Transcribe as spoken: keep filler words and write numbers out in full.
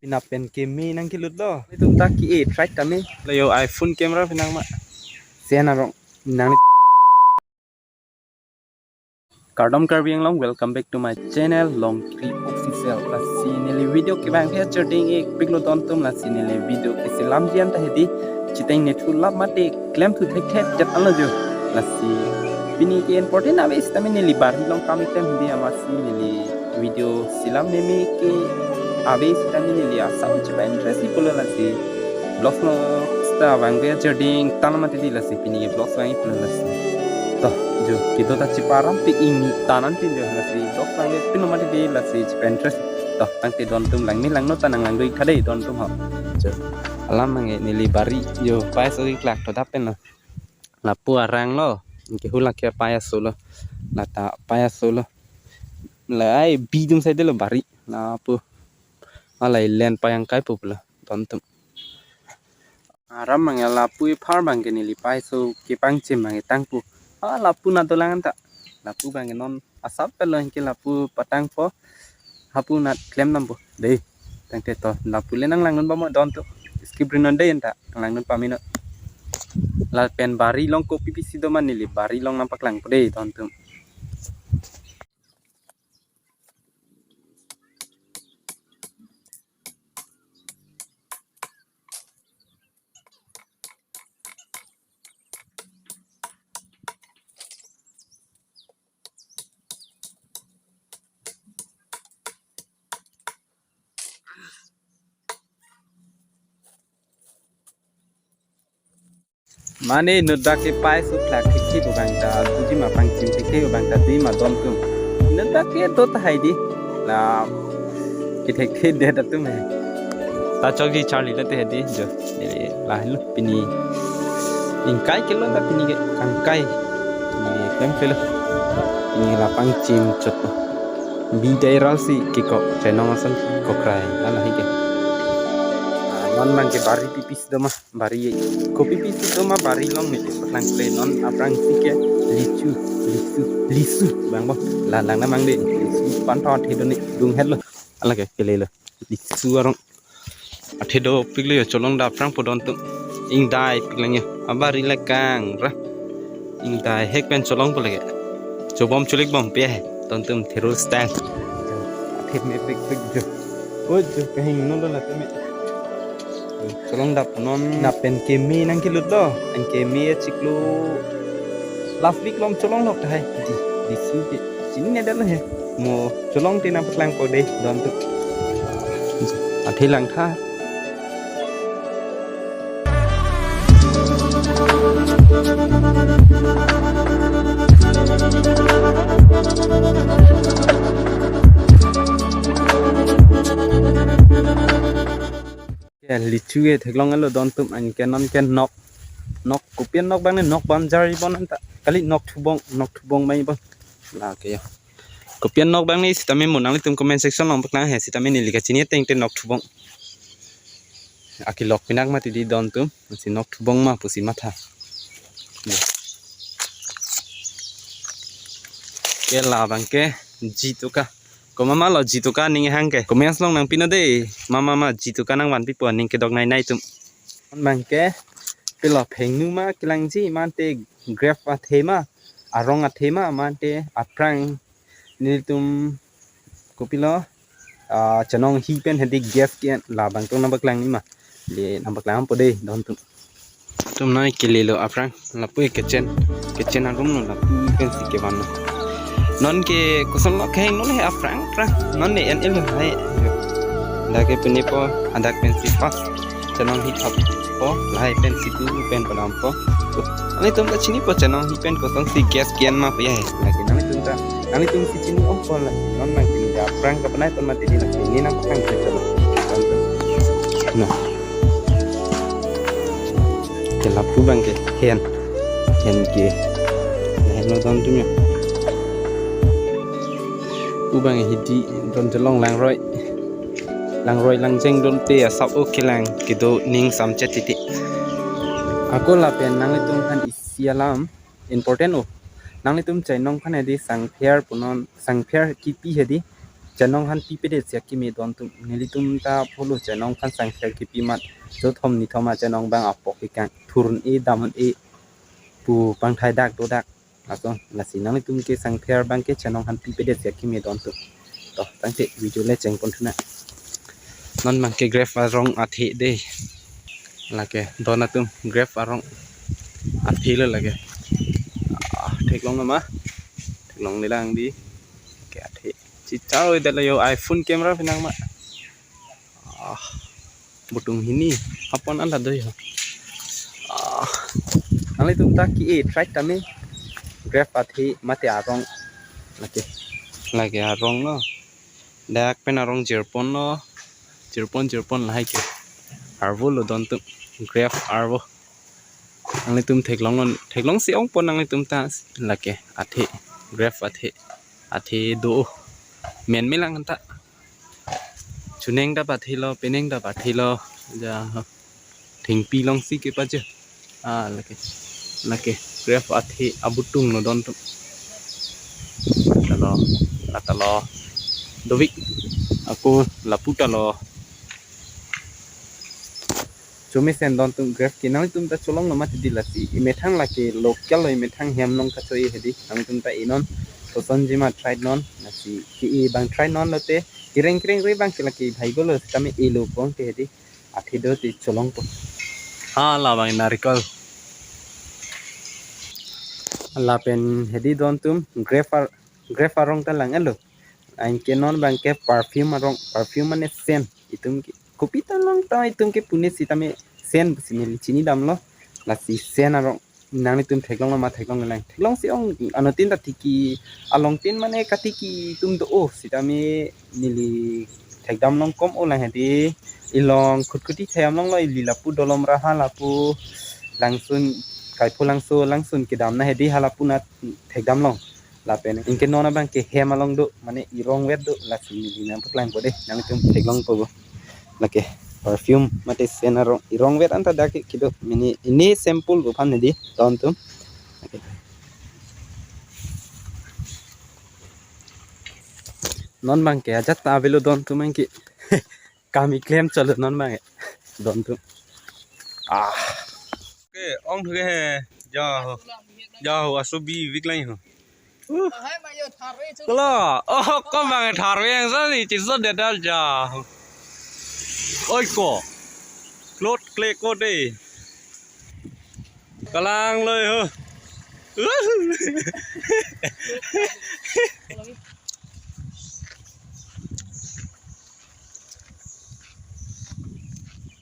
Lapen keme nangkelutlo. Itum ta ki-e track tame. La yo iPhone camera pinang ma. Sen arong nang. Kardom Karbi Anglong, welcome back to my channel Longkri Official. Lasi neli video kevang pher cherding ik piklo don atum, lasi neli video keselam jian ta hedi. Chitengne thu lap mate klem thu thek thek jat anlo jo. Lasi pini ke important ave sitame neli bari along kam keklem hedi, amatsi neli video selam meme ke ave sitame neli asap chepa-interest pulo, lasi vlogs lo sita vangve cherding tan mati di, lasi pini ke vlogs vang pulo lasi. To jo, kedo ta chepa-aram pi, ingtanan pi jo, lasi vlogs vangve pin mati di, lasi chepa-interest. To tangte don atum langme langno ta nanglangdun ik tha dei don atum ho. Jo, alam abang ke neli bari jo, paiso keklak todap pen lo. Lapu arang lo, ke hulak ke paiso lo. Lata paiso lo. La ai bi atum sai de lo bari. Lapu alai len payang kai pu pulo don atum. Aram abang ke lapu ephar abang ke neli paiso kepangchim abang ke tangpo. Ah, lapu na dolang ta. Lapu abang ke non asap pelo ke lapu patangpo. Hapu nat klem dampo. Dei. Tangte to lapu le nanglangdun bamo don atum. Skip ri non dei ta. Nanglangdun pame non. Lapen bari along kopi pisi do ma neli bari along nangpaklangpo dei don atum. Mane inut dak ke paiso khlak thekthek abang ta, tuji ma pangchim thekthek abang ta, tuji ma don atum. Inut dak ke do tahai di. La kethekthek det atum he. Ta chokji charli late hedi jo. Neli lahelo pini. Ingkai kelo ta pini ke kangkai. Pini klem kelo. Pini la pangchim chot. Bi dai ralsi kekok chainong ason kokrai. Ala hike. Ah, non abang ke bari pipis do ma. Bari kopi pisi do ma bari along ne paklangkle, non aphrangsi ke lichu, lichu, lisu abang bo. La lang namang de lisu pan thon the do ne dung het lo. Ala ke kele lo. Lisu arong. Athe dopik lo yo, cholong da aphrang po don atum. Ingdai pik lang yo. Abari le kang ra. Ingdai hek pen cholong po lake. Chobom chulik bom pe he. Don atum thero style. Athe me pik pik jo. O jo kahingno lo late me. Cholong dap non. Lapen keme nangkelutlo. An keme chiklo. Last week along cholong lok tahai. Di, di su ke. Chinine det lo he. Mo cholong te nangpaklangpo dei don atum. Athe lang tha. Ya, lichu ke theklong lo don atum, anke non ke nok. Nok kopi an nok abang ne, nok banjar ibon anta. Kali nok thubong, nok thubong mai ibon. La ke ya. Kopi an nok abang ne sitame mo nanglitum comment section along paklang he, sitame neli kachini ateng te nok thubong. Akelok pinak mati di don atum, si nok thubong ma pusi matha. Ya. Ke la abang ke ji toka. Ko mama lo ji toka ning hang ke. Comments along nangpi non dei. Mama ma ji toka nangvanpipo, ning kedok nai nai atum. Abang ke pilo phengnu ma kelangji mante grep athe ma, arong athe ma mante aphrang nelitum kopilo, ah, chenong hi pen hedi gas ke labang tong nangpaklang ni ma. Le nangpaklang po dei don atum. Atum noi kele lo aphrang, lapu kitchen, kitchen arum lo lapu pensi kevan lo. Non ke koson lo kehingno le aphrang aphrang. Non ne en el hai. Dak ke pune po, adak pensi pas. Chenong hi thap po, lahai pensi pu pen padam po. Nanglitum ta chinipo chenong hi pen kosonsi gas ke-en ma pu ya he. Lake nanglitum ta, nanglitum si chini om po la. Non nangkini aphrang kapanai ton mati di, nangkini nangpaklang ke chalo. Nah. Ke lapu abang ke hen. Hen ke. Nah, hen lo don atum ya. Pu abang hidi don chelong langroi. Langroi langjeng don te asap o kelang kedo ning samchet titi. Ako lapen nanglitum aphan isi alam important o. Nanglitum chainong aphan hedi sangpher punon, sangpher kipi hedi. Chenong aphan pipedet si akeme don atum. Nelitum ta pulo chenong aphan sangther kipi amat. Jothom nithom achenong abang apok ikang. Thur un-e dam un-e pu pangthai dak dodak. Laso, lasi nanglitum ke sangther abang ke chenong aphan pipedet si akeme don atum. To, tangte video le chengpon thu nang. Non abang ke grape arong athe dei. Lake don atum, grape arong athe lo lake. Ah, theklonglo ma? Theklongle lang dei. Ke athe. Chicharo ida lo yo, iPhone camera pen nang ma. Ah, abutung hini apon anta do yo. Ah, nanglitum ta ke-e try tame. Grape athe mate arong. Lake, lake arong lo. Dak pen arong jirpon lo. Jirpon, jirpon lahai ke. Arvo lo don atum. Grape arvo. Nanglitum theklonglo, theklong si ongpo nanglitum ta. Lake athe, grape athe, athe do. Men me lang anta. Chuneng ta pathelo, peneng ta pathelo. Ja, thengpi along si kepaje. Ah, lake, lake grape athe abutung lo don atum. Talo, la talo. Dovik. Ako lapu talo. Chomesen don atum grape ke, nanglitum ta cholonglo mati dei lasi. Emethang lake local lo, emethang hem along kacho-e hedi. Nanglitum ta enon. Kosonji ma try non. Lasi ke-e abang try non lote. Kereng kereng re abang ke lake bhai golo tame elo pon ke hedi. Athe do te cholongpo. Ha, labang narikol. Lapen hedi don atum grape ar-, grape arong ta lang-et lo. Anke non abang ke perfume arong, perfume mane scent. Itum ke kopi ta long ta itum ke pune sitame scent si neli chini damlo. Lasi scent arong nanglitum theklonglo ma theklongle lang. Theklong si ong, anuttin ta tiki, alongtin mane katiki atum do-o sitame neli thekdam long kom o lang hedi. Ilong Khutkhuti thekdam longlo, ili lapu Dolomra ha lapu Langsun, Kaiphu Langso, Langsun kedam na hedi ha lapu na thekdam long. Lapen anke non abang ke hem along do, mane erong vet do, lasi neli nangpaklangpo dei, nangtum theklongpo bo. Lake perfume mate scent arong erong vet anta dak ke kedo, mane ini sample bo aphan hedi don atum. Lake. Non abang ke ajat ta avelo don atum anke. Kami klem chalo non abang ke. Don atum. Ah. Ke ong thu ke he. Ja ho. Ja ho, aso bi vik lang ho. Uh. Kala, oh, kom abang tharve yang sa ni, chisot dia dal ja. Oi ko. Klot kle ko dei. Kalang loi ho.